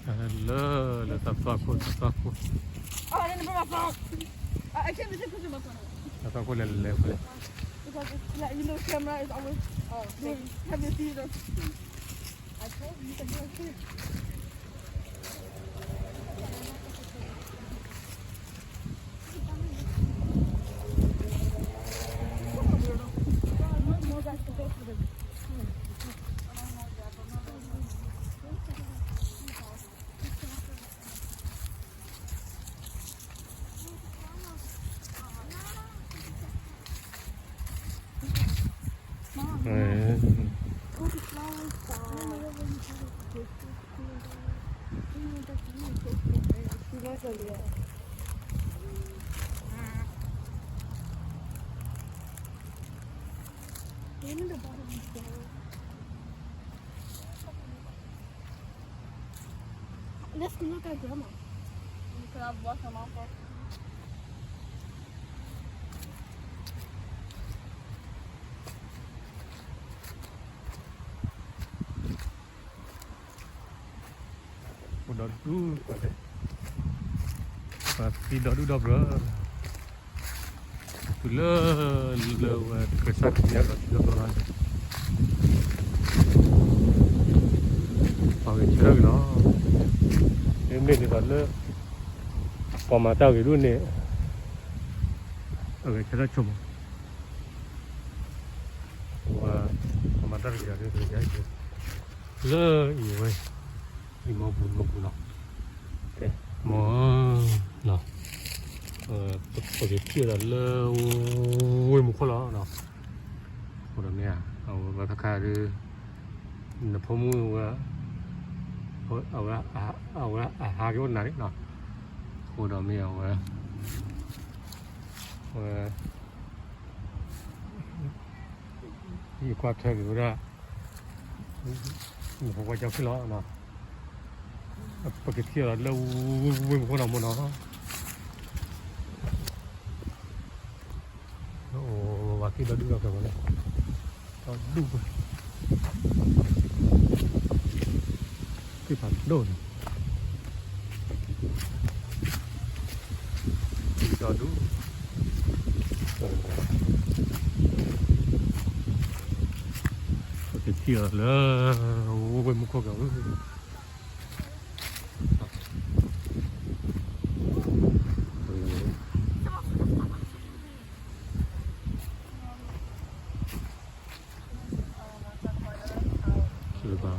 လၢ လၢတၢ်သွၣ်ခိၣ် တၢ်သွၣ်ခိၣ် တၢ်သွၣ်ခိၣ်လဲၤလဲၤဖဲလဲၣ် Let's look at grandma. Ôdọdụ, ပှၤသံဒီဒူၣ်ဒီပြၢ တုၤလၢ လၢဝဲကစၢ်ခရံာ်အလီၤထံလီၤလီၤ ပှၤဂဲၤဆၢထၢၣ်က့ၤလီၤ. မ့မ့ၢ်ဒ်သိးလၢ ပှၤမၤတၢ်ဂ့ၤဒိၣ်န့ၣ် အဂဲၤဆၢထၢၣ်ဆိမး ပှၤမၤတၢ်တဂ့ၤဒီး လၢအံၤဝဲ အံၤမီပူၤမီပူၤလီၤ မီ ပကထံၣ်အီၤဒီးလၢ ဝ့ၢ်မူခိၣ်လီၤ အဃိဒီးမ့ၢ်ဧါ အဝဲခါခါဒီး နဖိမုၣ်ဝဲ အဝဲ အဝဲအဟးက့ၤအိၣ်နၤလံနီၤ အဃိဒီးမ့ၢ်အဝဲ ဝဲ ယကွၢ်ထွဲက့ၤဝဲဒၣ် နဖိခွါကၠီဖံၣ်လီၤ ပကထံၣ်အီၤလၢ ဝ့ၢ်မူခိၣ်နီၤမ့ၢ်နီၤ အိၣ်ဝဲသ့ၣ်ဒီဒူၣ်ဒီပြၢမးလဲၣ် ဒီဒူၣ် သ့ၣ်ဖးဒိၣ်န့ၣ် ဒီဒူၣ် ပကထံၣ်အီၤလၢ ဝ့ၢ်မူခိၣ်ကီး လၢဘၣ်